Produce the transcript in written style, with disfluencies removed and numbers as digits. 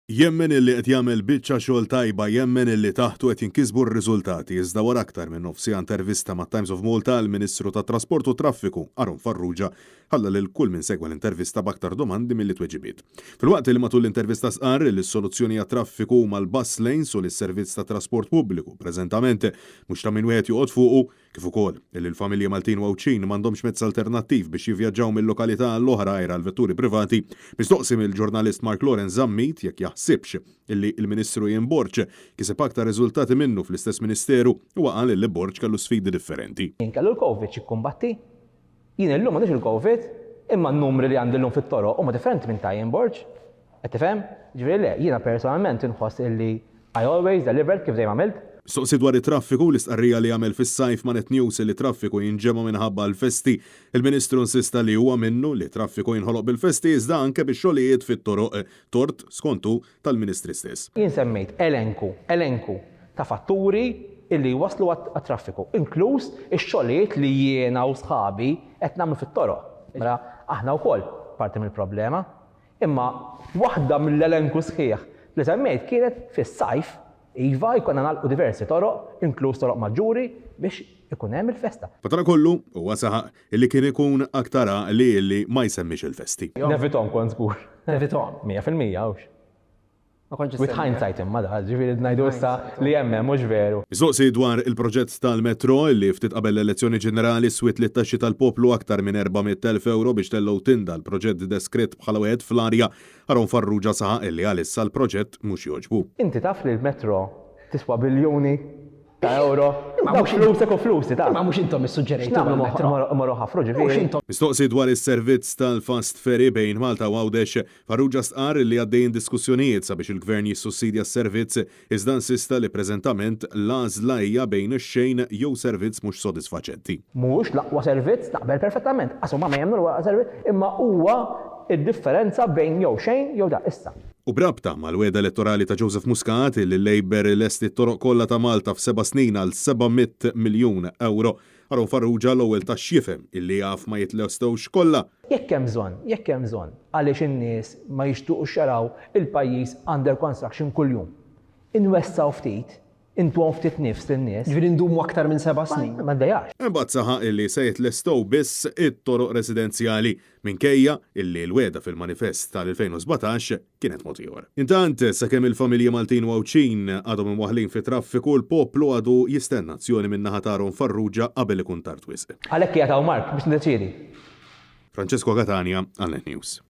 Jemmen illi qed jagħmel biċċa xogħol tajba, jemmen illi taħtu qed jinkisbu r-riżultati, iżda wara aktar minn nofs siegħa intervista mat-Times of Malta, il-Ministru tat-Trasport u t-Traffiku, Aaron Farrugia, ħalla lil kull min segwa l-intervista b'aktar domandi milli tweġibiet. Filwaqt li matul l-intervista stqarr li s-soluzzjoni għat-traffiku huma l-bus lanes u li s-servizz tat-trasport pubbliku preżentament mhux ta' min wieħed joqgħod fuqu, kif ukoll li l-familji Maltin u Għawdxin m'għandhomx mezz alternattiv biex jivvjaġġaw minn lokalità għall-oħra għajr għall-vetturi privati, mistoqsi mill-ġurnalist Mark Laurence Zammit jekk jaħsibx illi l-Ministru Ian Borg kiseb aktar riżultati minnu fl-istess Ministeru, huwa qal illi Borg kellu sfidi differenti. Jien kellu l-Covid x'jikkumbatti. Jien illum m'għandix il-Covid, imma n-numri li għandi llum fit-toroq huma differenti minn ta' Ian Borg. Qed tifhem? Jiġifieri le, jiena personalment inħoss illi I always delivered kif dejjem għamilt. Mistoqsi dwar it-traffiku u l-istqarrija li għamel fis-sajf ma' Net News li t-traffiku jinġema' minħabba l-festi, il-Ministru insista li huwa minnu li t-traffiku jinħoloq bil-festi iżda anke bix-xogħlijiet fit-toroq, tort, skont hu, tal-Ministri stess. Jien semmejt elenku, elenku ta' fatturi illi jwasslu għat-traffiku, inkluż ix-xogħlijiet li jiena u sħabi qed nagħmlu fit-toroq. Mela aħna wkoll parti mill-problema. Imma waħda mill-elenku sħiħ li semmejt kienet fis-sajf, iva, jkollna nagħlqu diversi toroq, inkluż toroq maġġuri, biex ikun hemm il-festa. Madankollu, huwa saħaq illi kien ikun aktar għaqli illi ma jsemmix il-festi. Nevithom kont żgur. Nevithom. 100% hux. Ma kontx With hindsight imma da, ġifieri ngħidu issa li hemm hemm mhux veru. Mistoqsi dwar il-proġett tal-metro li ftit qabel l-elezzjoni ġenerali swiet lit-taxxi tal-poplu aktar minn 400,000 ewro biex tellgħu tinda l-proġett deskritt bħala wieħed fl-arja, Aaron Farrugia saħaq li għalissa l-proġett mhux jogħġbu. Inti taf li l-metro tiswa biljuni ta' ewro? Dawk flusek u flusi taf. Imma mhux intom issuġġerejtu l-metro. Imorru ħafru ġifieri. Mhux intom. Mistoqsi dwar is-servizz tal-fast ferry bejn Malta u Għawdex, Farrugia stqarr li għaddejjin diskussjonijiet sabiex il-Gvern jissussidja s-servizz, iżda insista li preżentament l-għażla hija bejn xejn jew servizz mhux sodisfaċenti. Mhuwiex l-aqwa servizz, naqbel perfettament, qas huma ma jemmnu li huwa l-aqwa servizz, imma huwa d-differenza bejn jew xejn jew dan. Issa. U b'rabta mal-wegħda elettorali ta' Joseph Muscat li l-Labour ilesti t-toroq kollha ta' Malta f'seba' snin għal 700 miljun ewro, Aaron Farrugia l-ewwel ta x'jifhem illi jaf ma jitlestewx kollha. Jekk hemm bżonn, jekk hemm bżonn, għaliex in-nies ma jixtiequx jaraw il-pajjiż under construction kuljum. Inwessgħu ftit, intuhom ftit nifs lin-nies. Jiġifieri ndumu aktar minn seba' snin. Ma ddejjaqx. Imbagħad saħaq illi se jitlestew biss it-toroq residenzjali minkejja illi l-wegħda fil-manifest tal-2017 kienet mod ieħor. Intant, sakemm il-familji Maltin u Għawdxin għadhom imwaħħlin fit-traffiku, l-poplu għadu jistenna azzjoni min-naħa ta' Aaron Farrugia qabel ikun tard wisq. Għalhekk qiegħed hawn Mark biex niddeċiedi. Francesco Catania għal Net News.